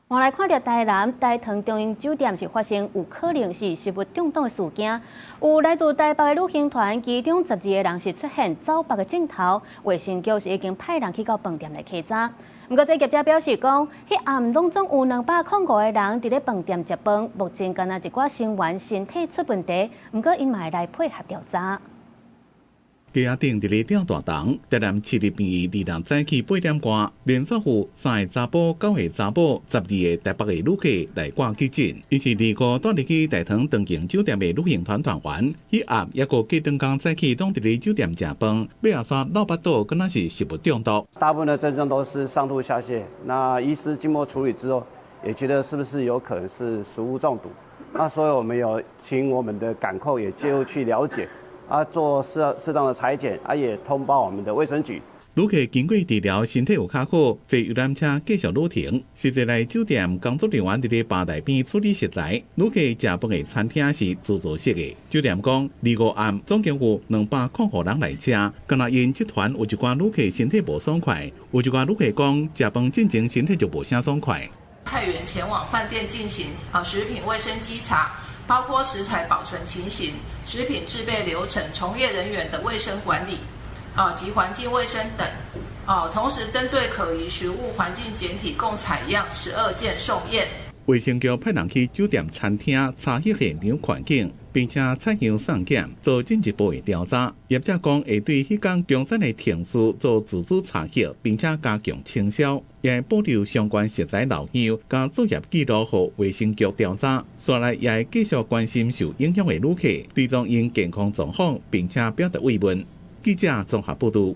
我來看著台南大唐中央酒店是發生有可能是食物中毒的事件，有來自台北的旅行團，其中12個人是出現走腹的症頭，衛生局是已經派人去到飯店來稽查。毋過這業者表示講，彼暗攏總有205個人佇咧飯店食飯，目前干焦一寡成員身體出問題，毋過𪜶嘛會來配合調查。街仔頂佇咧吊大銅，台南市立醫院二日早起8點外，連續有三个查埔、九个查某、12個台北的旅客來掛急診。𪜶是二五帶入去大唐長榮酒店的旅行團團員，彼暗猶閣隔兩工早起攏佇咧酒店食飯，尾仔煞落腹肚，敢若是食物中毒。大部分的症狀都是上吐下瀉，那醫師經過處理之後，也覺得是不是有可能是食物中毒？那所以我們有請我們的感控也介入去了解。啊，做適當的採檢，啊，也通報我們的衛生局。旅客經過治療，身體有較好，坐遊覽車繼續旅程。實際來酒店工作人員佇咧吧台邊處理食材，旅客食飯的餐廳是自助式的。酒店講，二五暗總共有205人來食，敢若𪜶這團有一寡旅客身體無爽快，有一寡旅客講食飯進前身體就無啥爽快。派員前往飯店進行啊食品衛生稽查。包括食材保存情形、食品製備流程、從業人員的衛生管理，啊及環境衛生等，啊同時針對可疑食物環境檢體共採樣12件送驗。衛生局派人去酒店餐廳查彼現場環境，並且採樣送檢，做進一步的調查。業者講會對彼工供餐的程序做自主查核，並且加強清消，也會保留相關食材留樣，佮作業記錄予衛生局調查。紲來也會繼續關心受影響的旅客，追蹤𪜶健康狀況，並且表達慰問。記者綜合報導。